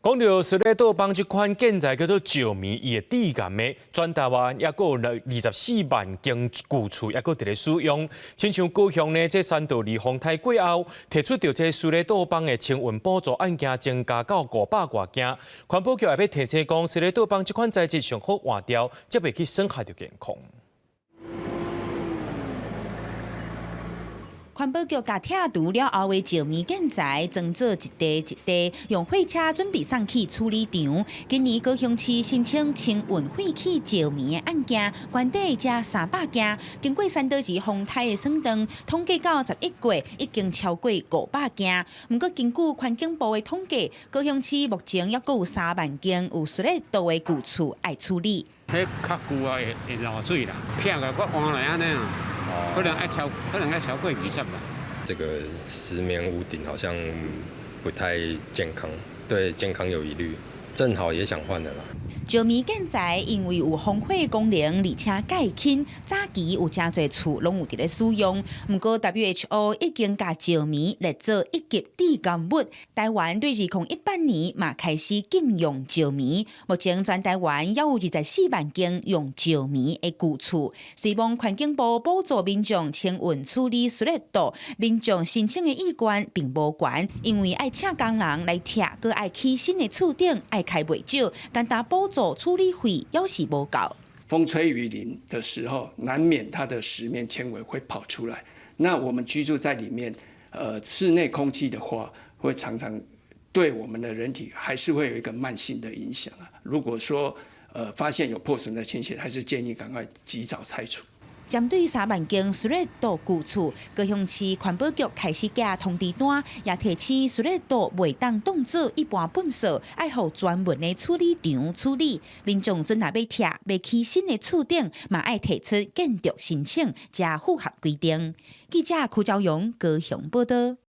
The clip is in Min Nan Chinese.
講到斯列道邦這款建材叫做石棉，伊會致癌的，全台灣猶閣有24萬間舊厝，猶閣佇咧使用。親像高雄呢，這三多利風颱過後，提出著這斯列道邦的清運補助案件增加到500外件。環保局也欲提醒講，斯列道邦這款材質上好換掉，才袂去損害著健康。環保局共拆除了後的石棉建材，裝做一塊一塊，用貨車準備送去處理場。今年高雄市申請清運廢棄石棉的案件，懸底才300件。經過三多兒風颱的損斷，統計到11月已經超過500件。毋過根據環境部的統計，高雄市目前猶閣有3萬間有斯列道的舊厝愛處理。彼較舊啊，會會漏水啦，拆來閣換來按呢啊。可能愛超，可能愛超過20啦。這個石棉屋頂好像不太健康，對健康有疑慮，正好也想換的啦。石棉建材因為有防火功能，而且蓋輕，早期有誠濟厝攏有佇咧使用。毋過 WHO 已經共石棉列做一級致癌物。台灣對2018年嘛開始禁用石棉，目前全台灣猶有24萬間用石棉的舊厝。雖罔環境部補助民眾清運處理斯列道，民眾申請的意願並無懸，因為愛請工人來拆，閣愛起新的厝頂，愛開袂少，單單補助處理費猶是無夠。風吹雨淋的時候，難免它的石棉纖維會跑出來。那我們居住在裡面，室內空氣的話，會常常對我們的人體還是會有一個慢性的影響啊。如果說，發現有破損的情形，還是建議趕快及早拆除。針對3萬間斯列道舊厝，高雄市環保局開始寄通知單，也提醒斯列道袂當當做一般糞埽，愛予專門的處理場處理。民眾準若欲拆、欲起新的厝頂，嘛愛提出建築申請，才符合規定。記者柯昭勇高雄報道。